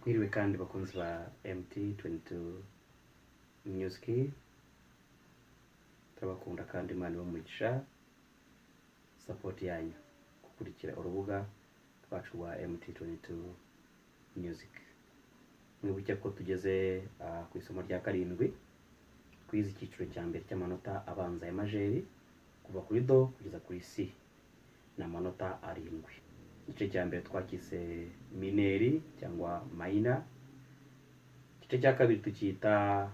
Mwiriwe kandi bakunzi ba MT22 Music, turabakunda kandi Imana ibahe support yanyu gukurikira urubuga rwacu rwa MT22 Music. Mwibuke ko tugeze ku isomo rya 7, twize icyiciro cya mbere cy'amanota abanza ya majeri kuva kuri do kugeza kuri C, ni amanota 7. Igice cya mbere twakise mineri cyangwa mayina, igice cya kabiri tukita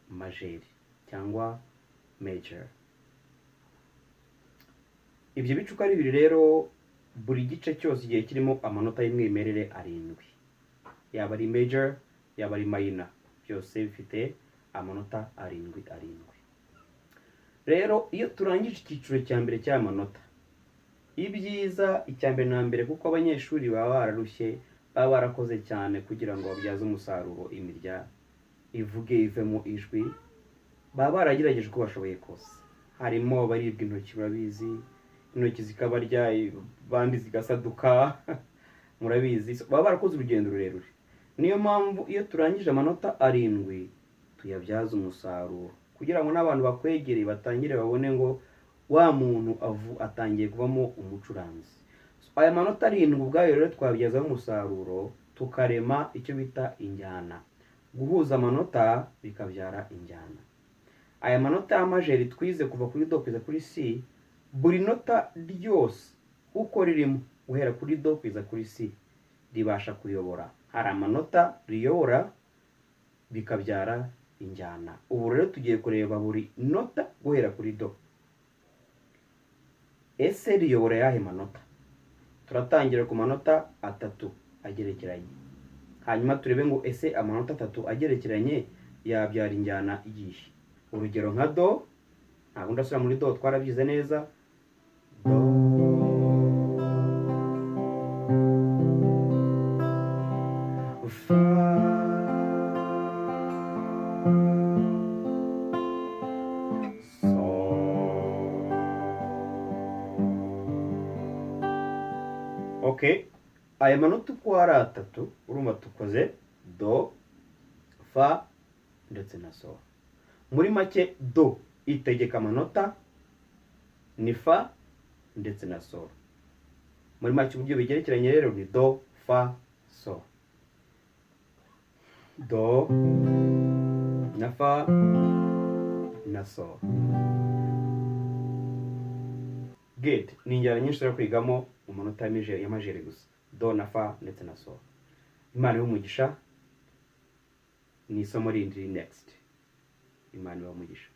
majeri cyangwa major. Ibyo bice uko ari bibiri rero, buri gice cyose igihe kirimo amanota y'umwimerere 7, yaba ari major yaba ari minor, byose bifite amanota 7 7. Rero iyo turangije icyiciro cya mbere cy'amanota, ibyiza icya mbere na mbere, kuko abanyeshuri baba bararushye, baba barakoze cyane kugira ngo babyaze umusaruro imirya ivuge ivemo ijwi, baba baragerageje uko bashoboye kose. Harimo abaribwa intoki, murabizi, intoki zikabarya, abandi zigasaduka, murabizi, baba barakoze urugendo rurerure. Niyo mpamvu iyo turangije amanota 7 tuyabyaza umusaruro, kugira ngo n'abantu bakwegereye batangire babone ngo wa muntu atangiye kuvamo umucuranzi. Aya manota 7 ubwayo rero twabyazaho umusaruro, tukarema icyo bita injyana. Guhuza amanota bikabyara injyana. Aya manota ya majeri twize kuva kuri do kugeza kuri C, buri nota ryose uko ririmo guhera kuri do kugeza kuri C ribasha kuyobora. Hari amanota riyobora bikabyara injyana. Ubu rero tugiye kureba buri nota guhera kuri do. Ese riyobora yahe manota? Turatangira ku manota 3 agerekeranye, hanyuma turebe ngo ese amanota 3 agerekeranye yabyara injyana iyihe. Urugero nka do, ntabwo ndasubira muri do, twarabyize neza. Do, fa, sol. Okay, aya manota uko ari 3 urumva tukoze do, fa ndetse na sol. Muri make do itegeka amanota ni fa ndetse na sol. Muri make uburyo bigerekeranye rero ni do, fa, sol. Do na fa na sol. Good. Ni injyana nyinshi turi kwigamo mu manota ya majeri gusa, do na fa ndetse na sol. Imana ibahe umugisha. Ni isomo rindi next. Imana ibahe umugisha.